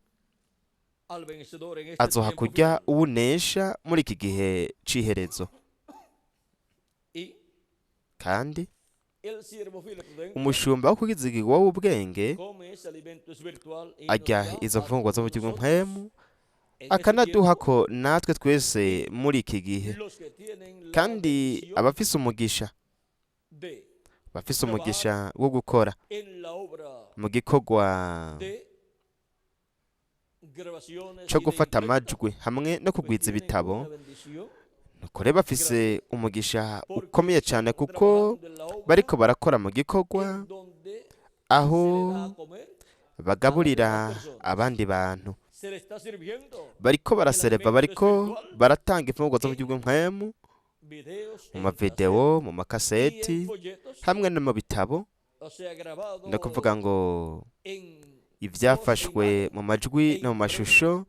azoha kurya uwunesha muri iki gihe c'iherezo. Kandi umushumba wo kwizigirwa w'ubwenge arya izo mfungwa zo mu gihugu mpwemu, akanaduha ko natwe twese muri iki gihe. Kandi abafise umugisha, bafise umugisha wo gukora mu gikorwa cyo gufata amajwi hamwe no kugwiza ibitabo, nuko rero bafise umugisha ukomeye cyane, kuko bariko barakora mu gikorwa aho bagaburira abandi bantu, bariko barasereva, bariko baratanga imfungurwa zo mu gihugu mpwemu mu mavideo, mu makaseti hamwe no mu bitabo, no kuvuga ngo ibyafashwe mu majwi no mu mashusho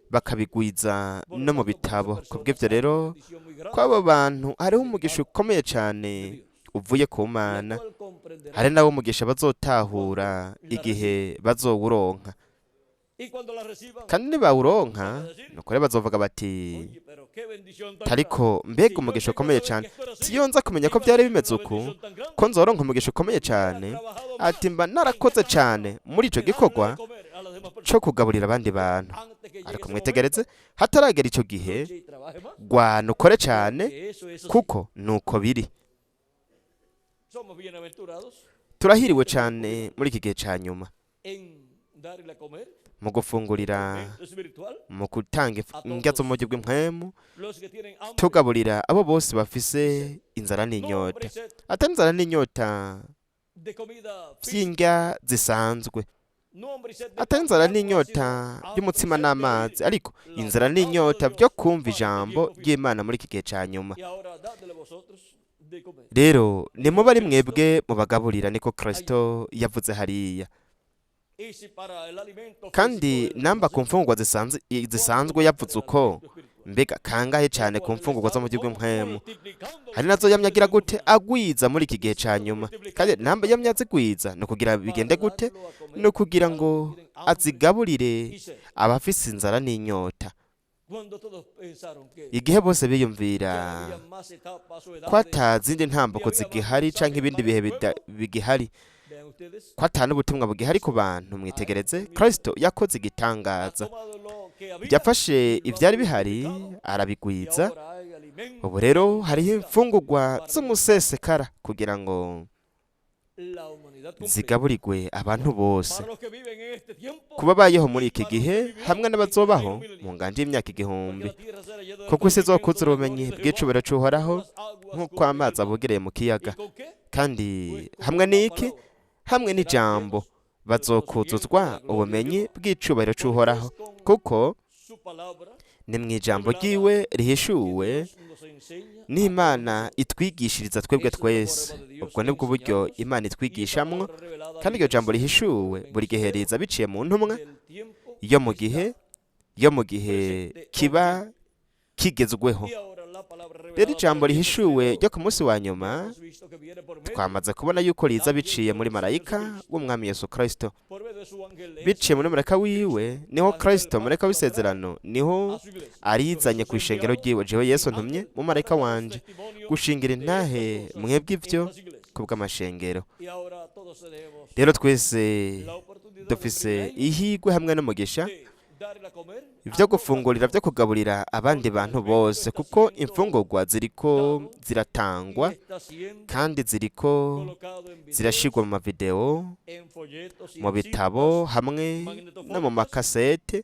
bakabigwiza no mu bitabo. Kubw'ibyo rero kw'abo bantu hariho umugisha ukomeye cyane uvuye ku Mana, hari nabo umugisha bazotahura igihe bazowuronka. Kandi nibawuronka nuko rero bazovuga bati ariko mbega umugisha ukomeye cyane, tiyo nza kumenya ko byari bimeze uku, ko nzoronka umugisha ukomeye cyane, ati mba narakoze cyane muri ico gikorwa co kugaburira abandi bantu. Ariko mwitegereze, hataragera ico gihe, gwana ukore cyane, kuko nuko biri. Turahiriwe cyane muri iki gihe cya nyuma en darle a comer mu gufungurira, alimento espiritual mu gutanga indya zo mu buryo bw'impwemu, los que tienen hambre, tugaburira abo bose bafise inzara no n'inyota, hambre y sed atari inzara n'inyota de comida física, vy'indya zisanzwe, no hambre y sed de atari pan inzara ni agua, n'inyota sino hambre y y'umutsima sed de n'amazi, oír ariko la inzara palabra de n'inyota Dios byo kumva para el ijambo tiempo final. ry'Imana muri iki gihe ca nyuma. Y ahora dadle vosotros de comer. Rero nimuba ari mwebwe mubagaburira, niko Kristo yavuze hariya. Y si para el alimento Kandi físico él namba nos ku mfungurwa zisanzwe yavuze cuánto más uko, del alimento espiritual, mbega kangahe el cyane ku cual él mfungurwa zo está mu buryo bw'impwemu, multiplicando hari nazo en yamye este agira tiempo gute final, agwiza muri iki gihe ca siendo nyuma. Kandi multiplicando namba yamye azigwiza ni ukugira para bigende gute? darlo a Ni comer ukugira a los ngo que tienen hambre azigaburire y sed. abafise inzara n'inyota. Cuando todos pensaron que Igihe bose ya no biyumvira había más etapas o ko edades ata zindi ntambuko ni había más zigihari canke mensajes ibindi para bihe el pueblo, bigihari, vean ustedes, ko ata n'ubutumwa bugihari ku bantu, mwitegereze Kristo yakoze ha igitangaza. tomado lo que había Yafashe y lo ha ivyari bihari multiplicado, y arabigwiza. ahora hay alimento Ubu rero hariho extra imfungurwa para alimentar z'umusesekara kugira ngo la humanidad completa. zigaburirwe abantu bose, Para los que viven en este tiempo kuba bayeho muri y iki para los gihe que vivirán hamwe en el n'abazobaho reino mu milenio. nganje y'imyaka Porque 1000, la tierra será llena del kuko isi conocimiento izokuzura de la ubumenyi gloria de Jehová, bw'icubahiro c'Uhoraho como las aguas nk'uko cubren el amazi mar. abugereye mu ¿Y kiyaga. con qué? Kandi Pues con hamwe la n'iki? palabra. Hamwe Serán n'ijambo llenos del conocimiento de bazokuzuzwa la gloria de ubumenyi Jehová. bw'icubahiro Porque c'Uhoraho, es con kuko su palabra ni mw'ijambo revelada ryiwe que rihishuwe Dios nos enseña a todos n'Imana nosotros. itwigishiriza twebwe Esa es la twese. forma de Dios Ubwo nibwo buryo enseñarnos Imana y esa itwigishamwo, palabra revelada kandi iryo viene jambo siendo el rihishuwe buri gihe mensajero riza biciye mu ntumwa del tiempo yo mu que gihe está yo mu gihe presente kiba hoy. kigezweho. Y ahora la palabra Rero revelada para ijambo el tiempo rihishuwe postrero, ryo ku munsi wa ya nyuma hemos visto que viene por medio twamaze kubona yuko del riza ángel biciye de muri nuestro Señor marayika Jesucristo, w'umwami Yesu Kristo, por medio de su ángel es biciye muri marayika wiwe niho ángel del Kristo, marayika pacto, la trae w'isezerano, niho a su iglesia. Yo arizanye Jesús ku ishengero enviado ryiwe. Jewe Yesu mi ntumye ángel mu marayika para daros wanje testimonio gushingira de estas intahe cosas mwebwe en ivyo las iglesias. kubw'amashengero. Y ahora todos tenemos Rero twese la oportunidad, el dufise privilegio ihigwe hamwe n'umugisha de darle a comer ivyo a todas las gufungurira, vyo personas, kugaburira abandi porque el bantu alimento bose, está kuko siendo imfungurwa ziriko dado y ziratangwa está siendo kandi ziriko colocado en zirashirwa videos, mu mavideo, en folletos y mu en bitabo cintas hamwe no mu magnetofónicas makasete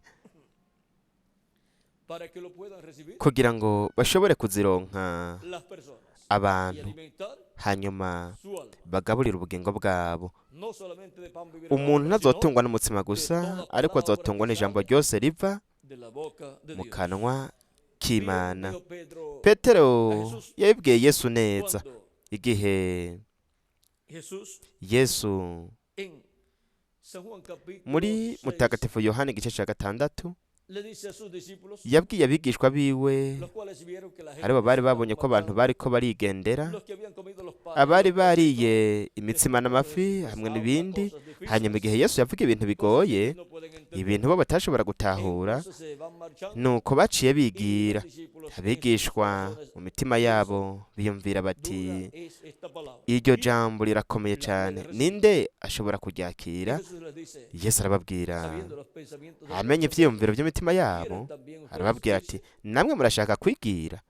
para que lo puedan recibir kugira ngo bashobore kuzironka las personas y abantu, alimentar hanyuma su alma. bagaburira ubugingo bwabo. No solamente de pan vivirá el Umuntu hombre, sino ntazotungwa n'umutsima de gusa, toda ariko palabra azotungwa que n'ijambo sale ryose riva de la boca de mu Dios. kanwa Bien k'Imana. dijo Pedro Petero a Jesús yabibwiye Yesu neza cuando igihe Jesús Yesu en San Juan capítulo muri 6 Mutagatifu Yohana igice ca 6 le dice a sus discípulos, yabwiye abigishwa biwe, los cuales vieron que la aribo gente bari se estaba babonye ko abantu marchando, bariko barigendera, los que habían comido los panes y abari los peces, bariye imitsima después n'amafi les hamwe habla n'ibindi. cosas Hanyuma difíciles, igihe Yesu yavuga ibintu cosas que bigoye, ellos no pueden entender. ibintu bo batashobora gutahura, Entonces se van marchando nuko baciye y bigira. los discípulos en sus Abigishwa corazones mu mitima piensan, yabo biyumvira bati dura es esta palabra. iryo ¿Quién jambo rirakomeye la puede cane, recibir? ninde ashobora Y kuryakira? Jesús les dice, Yesu arababwira, sabiendo los pensamientos de los amenye corazones, ivyiyumviro by'imitima yabo, ¿quieren también ustedes arababwira ati irse? namwe murashaka kwigira?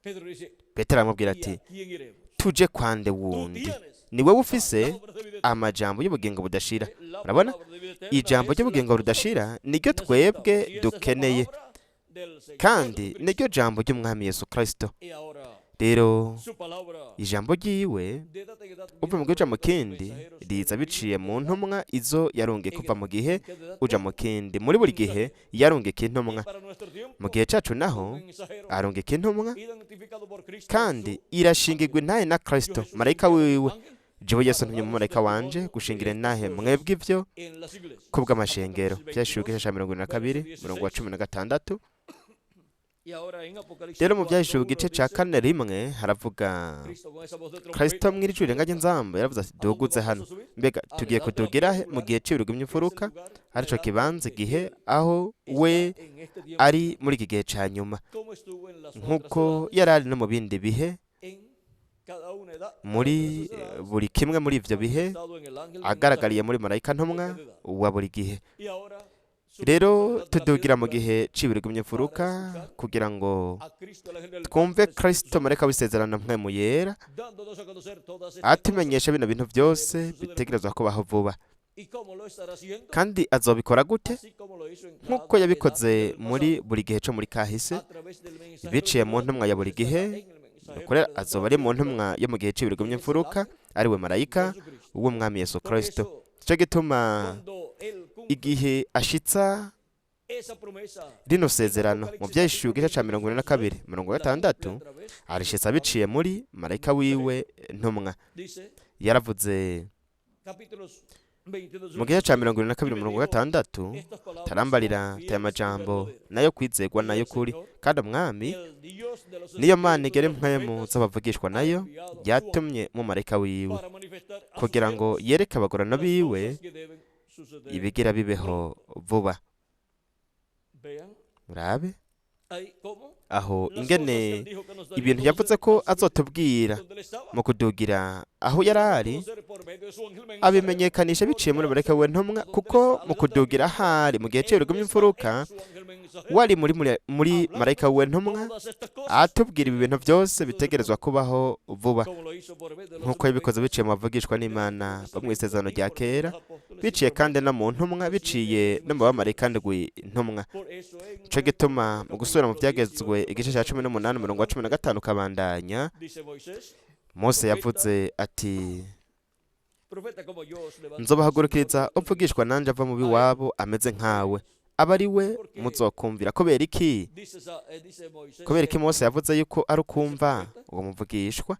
Pedro dice, Petero aramubwira ¿y ati a quién iremos? tuje kwande Tú wundi, tienes ni wewe ufise palabras de vida eterna. amajambo y'ubugingo budashira. La Urabona, palabra de vida eterna ijambo es la ry'ubugingo que nosotros budashira niryo necesitamos. twebwe Y esa es la dukeneye, palabra del Señor kandi Jesucristo. niryo jambo ry'umwami Yesu Kristo. Y ahora Rero su palabra ijambo ryiwe de edad en edad uva viene mu gihe uja por mu medio de sus kindi mensajeros riza en el biciye libro mu de edad ntumwa izo yarungiye en kuva mu edad. gihe ¿En qué edad? uja mu kindi. Muri buri gihe Mensajero. yarungika Y intumwa. para nuestro mu Mu tiempo, gihe cacu un naho mensajero arungika intumwa, identificado por Cristo, kandi su irashingirwa ángel. intahe na Yo Kristo, Jesús marayika enviado mi wiwe. ángel Jewe Yesu para ntumye daros umumarayika wanje testimonio de gushingira estas intahe cosas mwebwe ivyo en las iglesias. kubw'amashengero. Apocalipsis Vyashuwe igice 22, ca 22 verso murongo wa 16. 16. Y ahora en Apocalipsis Rero mu 4, Vyahishuriwe 1 igice ca dice, 4:1 haravuga Cristo con esa voz de Kristo trompeta, mw'iri jwi rirenga ry'inzamba yaravuze ati ¿a dónde duguze vamos hano. a subir? Mbega A la tugiye edad de la kudugira he mu popular, gihe c'ibirwa que es el by'imfuruka, lugar, la arico edad kibanza que igihe él aho we está en este tiempo ari final, muri iki gihe ca nyuma, como estuvo en las otras nk'uko edades, yari ari no mu bindi bihe, en cada una edad, cada una de muri esas edades, buri kimwe muri ivyo bihe manifestado en el ángel agaragariye mensajero muri marayika de ntumwa cada edad. wa buri gihe. Y ahora Rero tudugira mu gihe c'ibirigumye mfuruka kugira ngo twumve Kristo marayika w'isezerano mpwemu yera atumenyesha bino bintu byose bitegerezwa kubaho vuba. Kandi azobikora gute? Nk'uko yabikoze muri buri gihe co muri kahise, biciye mu ntumwa ya buri gihe. Nukuri azoba ari mu ntumwa yo mu gihe c'ibirigumye mfuruka, ariwe marayika w'umwami Yesu Kristo. Nico gituma igihe ashitsa rino sezerano mu Vyahishuwe igice ca 42:6, arishitsa biciye muri marayika wiwe ntumwa. Yaravuze mu gice ca 42:6, tarambarira aya majambo nayo kwizegwa nayo kuri, kandi umwami niyo Mana igera impwemu z'abavugishwa nayo yatumye mu marayika wiwe kugira ngo yereke abagorano biwe ibigira bibeho vuba. Murabe aho ingene ibintu yavuze ko azotubwira mu kudugira aho yari ari, abimenyekanisha biciye muri marayika we ntumwa, kuko mu kudugira ahari mu gihe c'ibirigumye imfuruka wari muri marayika we ntumwa atubwira ibi bintu byose bitegerezwa kubaho vuba, nk'uko yabikoze biciye mu bavugishwa n'Imana bo mu isezerano rya kera, biciye kandi no mu ntumwa, biciye no mu bamarayika ndwi ntumwa. Nico gituma mu gusubira mu Vyagezwe igice ca 18 umurongo wa 15 ukabandanya, Mose yavuze ati: "Nzobahagurukiriza upfugishwa nanje ava mu biwabo ameze nkawe, aba ari we muzokumvira." Kubera iki? Kubera iki Mose yavuze yuko ari ukumva uwo muvugishwa?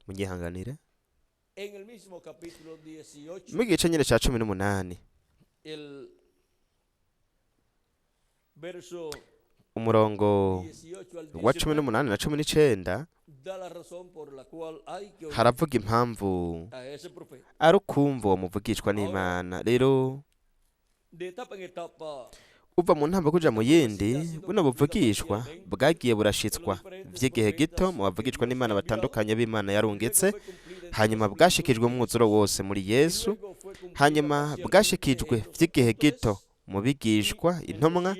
Munyihanganire. Mu gice nyine ca 18, umurongo wa 18 na 19, haravuga impamvu ari ukumva uwo muvugishwa n'Imana. Rero uva mu ntambwe kuja mu yindi, buno buvugishwa bwagiye burashitswa vy'igihe gito mu bavugishwa n'Imana batandukanye b'Imana yarungitse, hanyuma bwashikijwe umwuzuro wose muri Yesu, hanyuma bwashikijwe vy'igihe gito mu bigishwa intumwa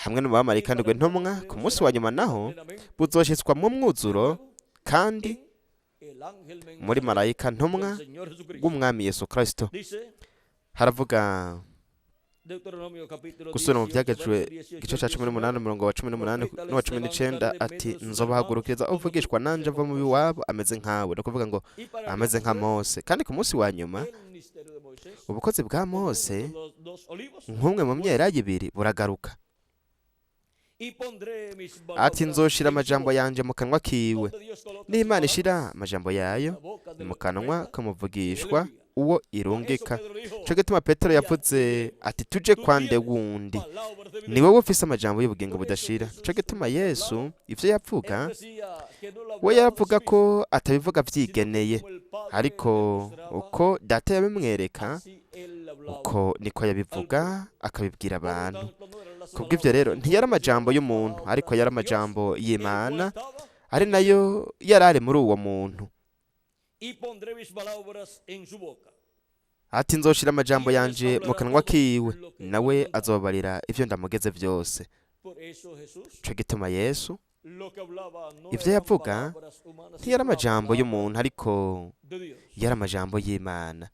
hamwe no mu bamarayika ndwi intumwa. Ku munsi wa nyuma naho buzoshitswa mu mwuzuro kandi muri marayika ntumwa w'umwami Yesu Kristo. Haravuga gusubira mu Vyagejwe igice ca 18 umurongo wa 18 n'uwa 19, ati: "Nzobahagurukiriza uvugishwa nanje ava mu biwabo ameze nkawe," ni ukuvuga ngo ameze nka Mose. "Kandi ku munsi wa nyuma ubukozi bwa Mose nk'umwe mu myelayo ibiri buragaruka," ati: "Nzoshira amajambo yanje mu kanwa kiwe." N'Imana ishira amajambo yayo mu kanwa k'umuvugishwa uwo irungika. Nico gituma Petero yavuze ati: "Tuje kwande wundi? Ni wowe ufise amajambo y'ubugingo budashira." Nico gituma Yesu ivyo yavuga, we yaravuga ko atabivuga vyigeneye, ariko uko Data yabimwereka uko niko yabivuga akabibwira abantu. Kubw'ivyo rero ntiyari amajambo y'umuntu, ariko yari amajambo y'Imana, ari nayo yari ari muri uwo muntu. Ati: "Nzoshira amajambo yanje mu kanwa kiwe, nawe azobarira ivyo ndamugeze vyose." Nico gituma Yesu ivyo yavuga ntiyari amajambo y'umuntu, ariko yari amajambo y'Imana.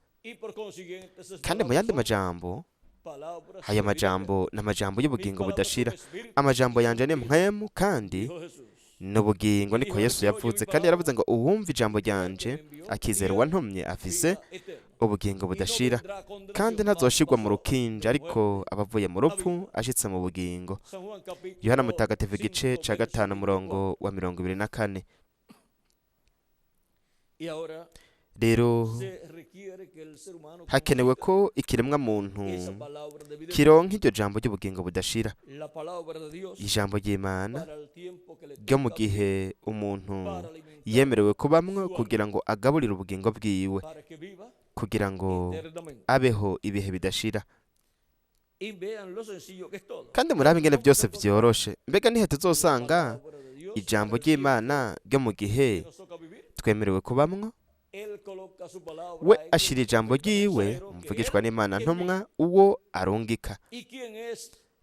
Kandi mu yandi majambo, aya majambo ni amajambo y'ubugingo budashira. "Amajambo yanje ni mpwemu kandi n'ubugingo," niko Yesu yavuze. Kandi yaravuze ngo: "Uwumva ijambo ryanje akizera uwantumye afise ubugingo budashira, kandi ntazoshirwa mu rukinja, ariko abavuye mu rupfu ashitse mu bugingo." Yohana Mutagatifu igice ca 5 umurongo wa 24. Rero hakenewe ko ikiremwa muntu kironka iryo jambo ry'ubugingo budashira, ijambo ry'Imana ryo mu gihe umuntu yemerewe kubamwo, kugira ngo agaburire ubugingo bwiwe, kugira ngo abeho ibihe bidashira. Kandi murabe ingene byose vyoroshe. Mbega nihe tuzosanga ijambo ry'Imana ryo mu gihe twemerewe kubamwo? We ashira ijambo ryiwe umuvugishwa n'Imana ntumwa uwo arungika.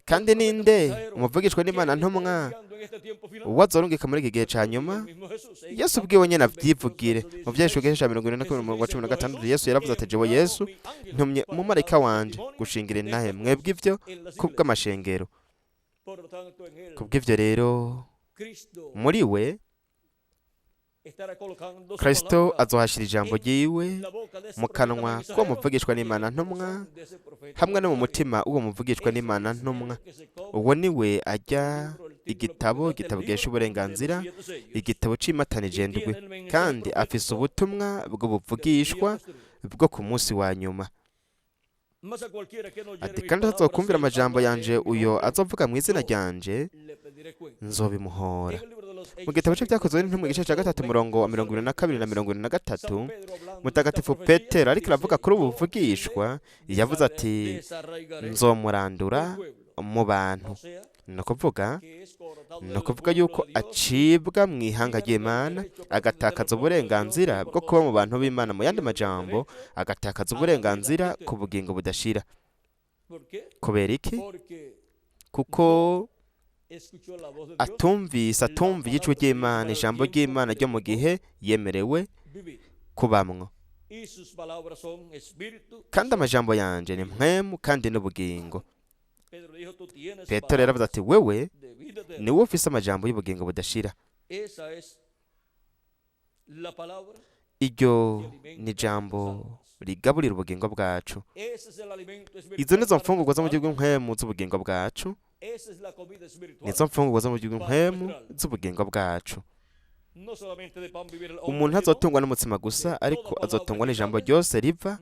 Kandi ninde umuvugishwa n'Imana ntumwa uwo azorungika muri iki gihe ca nyuma? Yesu ubwiwe nyene avyivugire mu Vyahishwe igice ca 21 umurongo wa 16. Yesu yaravuze ati: "Jewe Yesu ntumye umumarayika wanje gushingira intahe mwebwe ivyo kubw'amashengero." Kubw'ivyo rero, muri we Kristo azohashira ijambo ryiwe mu kanwa k'uwo muvugishwa n'Imana ntumwa hamwe no mu mutima w'uwo muvugishwa n'Imana ntumwa. Uwo ni we ajya igitabo, igitabo gihesha uburenganzira, igitabo c'imatanije ndwi, kandi afise ubutumwa bw'ubuvugishwa bwo ku munsi wa nyuma. Ati: "Kandi azokumvira amajambo yanje, uyo azovuga mu izina ryanje, nzobimuhora." Mu gitabo cye Byakozwe n'Intumwa, igice cya 3, umurongo wa 22 na 23, Mutagatifu Petero ariko aravuga kuri ubu buvugishwa, yavuze ati: "Nzomurandura mu bantu." Ni ukuvuga yuko acibwa mu ihanga ry'Imana, agatakaza uburenganzira bwo kuba mu bantu b'Imana. Mu yandi majambo, agatakaza uburenganzira ku bugingo budashira. Kubera iki? Kuko atumvise, atumviye ijwi ry'Imana, ijambo ry'Imana ryo mu gihe yemerewe kubamwo. "Kandi amajambo yanje ni mpwemu kandi n'ubugingo." Petero yaravuze ati: "Wewe niwe ufise amajambo y'ubugingo budashira." Iryo ni ijambo rigaburira ubugingo bwacu. Izo nizo mfungurwa zo mu buryo bw'impwemu z'ubugingo bwacu, nizo mfungurwa zo mu buryo bw'impwemu z'ubugingo bwacu. Umuntu azotungwa n'umutsima gusa, ariko azotungwa n'ijambo ryose riva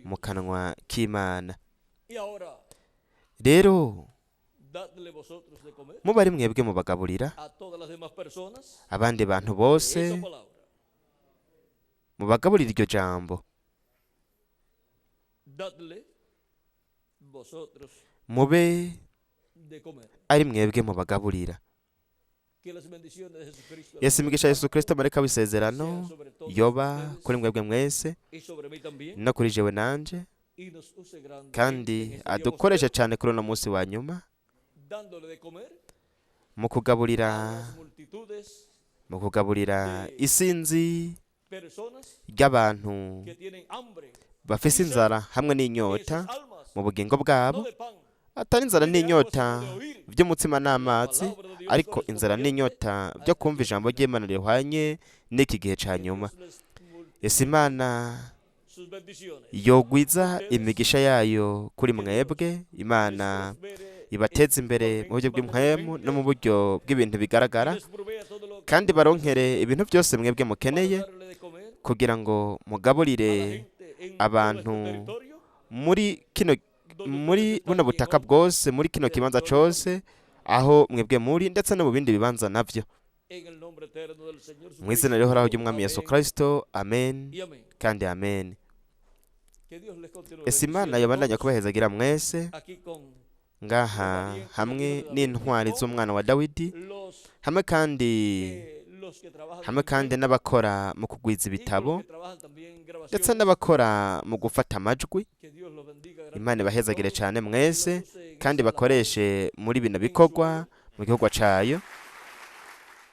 mu kanwa k'Imana. Rero muba ari mwebwe mubagaburira abandi bantu bose, mubagaburira iryo jambo. Dadle vosotros Mube de comer. ari mwebwe mubagaburira. Que las bendiciones de Jesucristo Yesu, imigisha ya Yesu Kristo, marayika w'isezerano, yoba kuri mwebwe mwese y sobre mí también no kuri jewe nanje, y nos use grandemente kandi en este día adukoreshe postrero, cyane kuri uno munsi wa nyuma dándole de comer mu kugaburira a las multitudes mu kugaburira isinzi personas ry'abantu que tienen hambre bafise inzara hamwe en n'inyota sus almas, mu bugingo bwabo, no de pan, atari inzara n'inyota by'umutsima n'amazi, ariko inzara n'inyota byo kumva ijambo ry'Imana rihwanye n'iki gihe cya que nyuma. Dios les multiplique Ese Imana sus bendiciones. yogwiza imigisha yayo kuri mwebwe. Imana Les prospere ibateze imbere mu buryo bw'impwemu no mu buryo bw'ibintu bigaragara, les provea todo lo que kandi baronkere ibintu byose mwebwe mukeneye para darle de comer kugira ngo a la mugaburire gente en todo abantu este territorio muri kino donde muri ustedes buno están y en butaka otros, bwose, muri kino kibanza cose aho mwebwe muri, ndetse no mu bindi bibanza navyo, en el nombre eterno del Señor mu izina rihoraho ry'Umwami Yesu Amén Kristo. Amen y amén. kandi amen. Que Dios les continúe Ese Imana bendiciendo a yabandanya todos kubahezagira mwese aquí con ngaha hamwe n'intwari z'umwana wa Dawidi, los hamwe kandi los que trabajan hamwe en kandi n'abakora mu kugwiza y con los ibitabo, que trabajan también en ndetse grabaciones. n'abakora mu gufata amajwi. Que Dios los bendiga Imana grandemente a ibahezagire todos cyane y mwese, los use en kandi esa labor bakoreshe muri bino bikorwa mu gihugu cayo.